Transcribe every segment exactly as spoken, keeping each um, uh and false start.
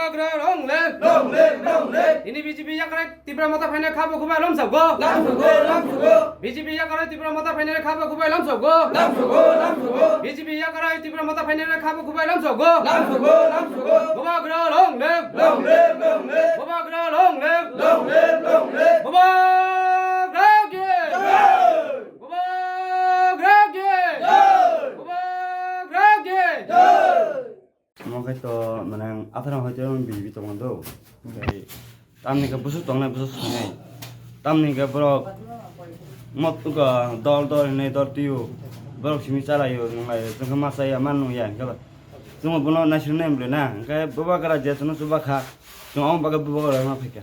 Bubagra long live! Long live, long live! Ini B J P yakarwi Tipra Motha phainai kha bo khubai lamsokgo. Lamsokgo, lamsokgo. B J P yakarwi Tipra Motha phainai kha bo khubai lamsokgo. Lamsokgo, lamsokgo. B J P yakarwi Tipra Motha phainai kha bo khubai lamsokgo. Lamsokgo, lamsokgo. Bubagra long live! Long live, long live! Bubagra long live! Long live, long live! Bubagra ki! Jai! Bubagra ki! Jai! Bubagra ki! Jai! Omo khe to, mane, atharo hoi to B J P tongma do. Tei tamni khe bwswk tongnai, bwswk swinai. Tamni khe borok mot, uga, dol dol hinwi dol twiyo. Borok simi chalaio, nunglaio. Chwng khe ma chaya, ma nungya, hwnkhe ba chwngbo bono naisingna nai bwlwi na. Hwnkhe Bubagra je chwngno chuba kha, chwng omo bagwi Bubagra ma phaikha.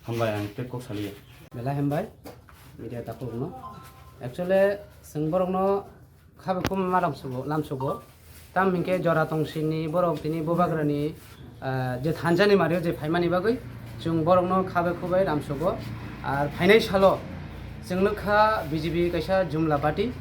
Hambai, ang tei kok saliya. Belai hambai, media takhukno. Actually, chwng borokno kha bai khum ma lamsugo, lamsugo. Tam hinkhe jora tongsini borok tini Bubagrani, ah, je thansa ni mario je phaimani bagwi chwng borokno kha bai khum bai lamsugo. Ar phainai salo chwng nukha B J P kaisa jumla party.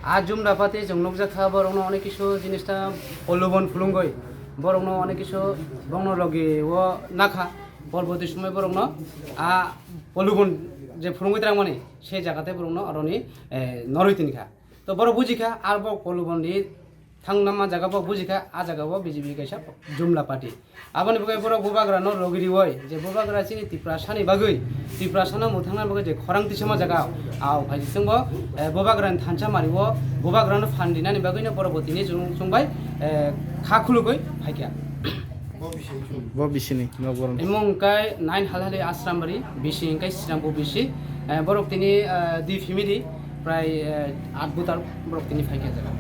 A jumla party chwng nukjakha borokno onek kisu jinis ta polubon phulungwi, borokno onek kisu bongno logi o nakha. Porboti somoi borokno a polubon je phulungwi twrangmani, se jaga tei borokno aroni, eh, norwi tini kha. To borok buji kha, arbo polubon ni thangnama jaga bo buji kha, a jaga bo B J P kaisa jumla party. Aboni bagwi borok Bubagra no logi riwi, je Bubagra chini Tiprasa ni bagwi, Tiprasa no mwthangna bagwi je khorang tisama jaga, ao phai chwngbo, eh, Bubagra ni thansa mari o, Bubagra no phan rinani bagwi no borok bo tini chwng, chwng bai, eh, kha khulugwi phaikha. Bo bisini, no, borok. Imung kai nine Halhali Asrambari, bisi kai Srambhu bisi, eh, borok tini, eh, di family, prai, eh, at butar borok tini phaikha jaga.